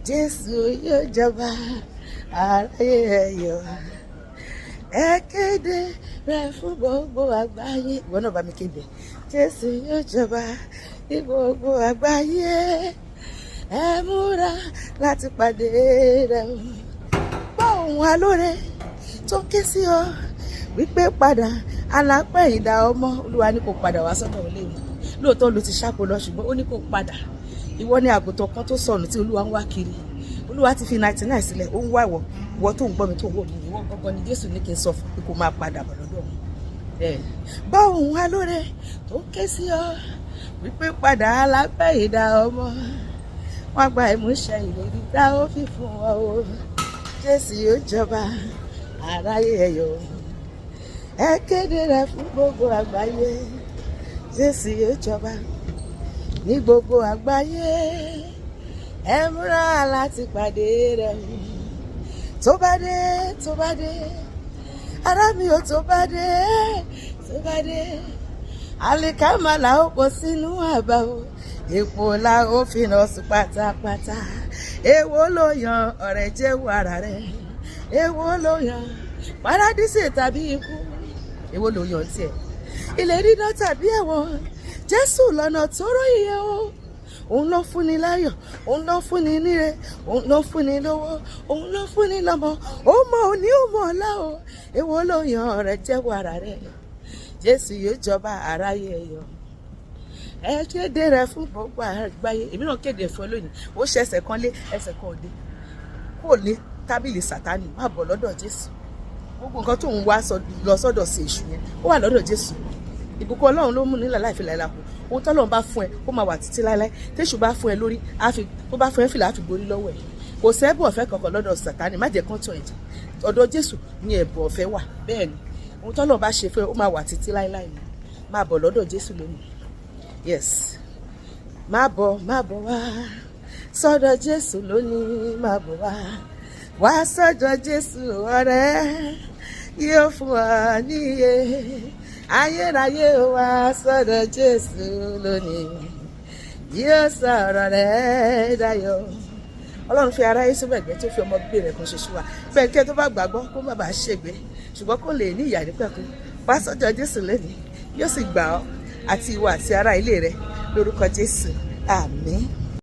Jésù yóò jọba, aráyé ẹ yọ̀. Ẹ kéde rẹ̀ fún gbogbo àgbáyé. Ìwọ náà bá mi kéde. Jésù yóò jọba ní gbogbo àgbáyé. Ẹ múra láti pàdé rẹ̀ o. Gbọ́ ohùn alóore tó ké sí ọ wípé padà, alápẹ̀yìndà ọmọ. Olúwa ní kò padà wá sọ́dọ̀ òun léwu. Lóòótọ́ ló ti ṣáko lọ, ṣùgbọ́n ó ní kò padà. Ìwọ ní àgùntàn kan tó sọnù tí Olúwa ń wá kiri. Olúwa ti fi 99 sílẹ̀, ó ń wá ìwọ. Ìwọ tó ń gbọ́ mi, tó ń wò mí, ìwọ gangan ni Jésù ní kí n sọ fún pé kó máa padà bọ̀ lọ́dọ̀ òun. Gbọ́ ohùn alóore tó ké sí ọ wípé padà, alápẹ̀yìndà ọmọ. Wọ́n gba ìmúṣẹ ìlérí tá ó fi fún ọ o. Jésù yóò jọba, aráyé ẹ yọ̀. Ẹ kéde rẹ̀ fún gbogbo àgbáyé. Jésù yóò jọba ní gbogbo àgbáyé. Ẹ múra láti pàdé rẹ̀. Tó bá dé, tó bá dé, ará mi ò, tó bá dé, tó bá dé, àlìkámà là ó kó sínú àbá o, èpò la ó fi nà sùn pátápátá. Èwo ló yan, ọ̀rẹ́? Jẹ́wọ́ ara rẹ̀. Èwo ló yan, paradíṣe tàbí ikú? Èwo ló yan tiẹ̀, ilé dídán tàbí ẹ̀wọ̀n? Jésù lọ́nà tó róye o. Òun ló fúnni láyọ̀, òun ló fúnni níre, òun ló fúnni lówó, òun ló fúnni lọ́mọ. Ó mọ òní, ó mọ ọ̀la o. Èwo ló yan, ọ̀rẹ́? Jẹ́wọ́ ara rẹ̀. Jésù yóò jọba, aráyé ẹ yọ̀. Ẹ kéde rẹ̀ fún gbogbo àgbáyé. Èmi náà kéde fún ẹ lónìí. Ó ṣe ẹsẹ̀ kan lé ẹsẹ̀ kan òde kúrò ní tábìlì Sátánì, má bọ̀ lọ́dọ̀ Jésù. Gbogbo nǹkan tó ń wá lọ sọ́dọ̀ sí èṣù yẹn, ó wà lọ́dọ̀ Jésù. Ìbùkún Ọlọ́run ló mú nílà láì fi láìla kù. Ohun tọ́lọ́run bá fún ẹ, ó máa wà títí láéláé. Téṣù bá fún ẹ lórí, á fi tó bá fún ẹ fìlà, á fi gborí lọ́wọ́ ẹ. Kò sẹ́bùn ọ̀fẹ́ kankan lọ́dọ̀ Sátánì. Má jẹ́ kán tàn ẹ́ jẹ. Ọ̀dọ̀ Jésù ní ẹ̀bùn ọ̀fẹ́ wà. Bẹ́ẹ̀ ni, ohun tọ́lọ́run bá ṣe fún ẹ, ó máa wà títí láéláé ni. Máa bọ̀ lọ́dọ̀ Jésù lónìí. Yes, má bọ̀, má bọ̀ wá sọ́dọ̀ Jésù lónìí. Má bọ̀ wá, wá sọ́dọ̀ Jésù, ọ̀rẹ́. Yóò fún ọ níye ayérayé. Wá sọ́dọ̀ Jésù lónìí, yóò sọ̀rọ̀ rẹ̀ dayọ̀. Ọlọ́run fi aráyé síbẹ̀ gbẹ́ tó fi ọmọ bíbí rẹ̀ kan ṣoṣo wa bẹ́ẹ̀, kí ẹ tó bá gbàgbọ́ kó má bàa ṣègbé, ṣùgbọ́n kó lè ní ìyè àìnípẹ̀kun. Wá sọ́dọ̀ Jésù lónìí, yóò sì gbà ọ́ àti ìwọ àti ará ilé rẹ lórúkọ Jésù. Àmín.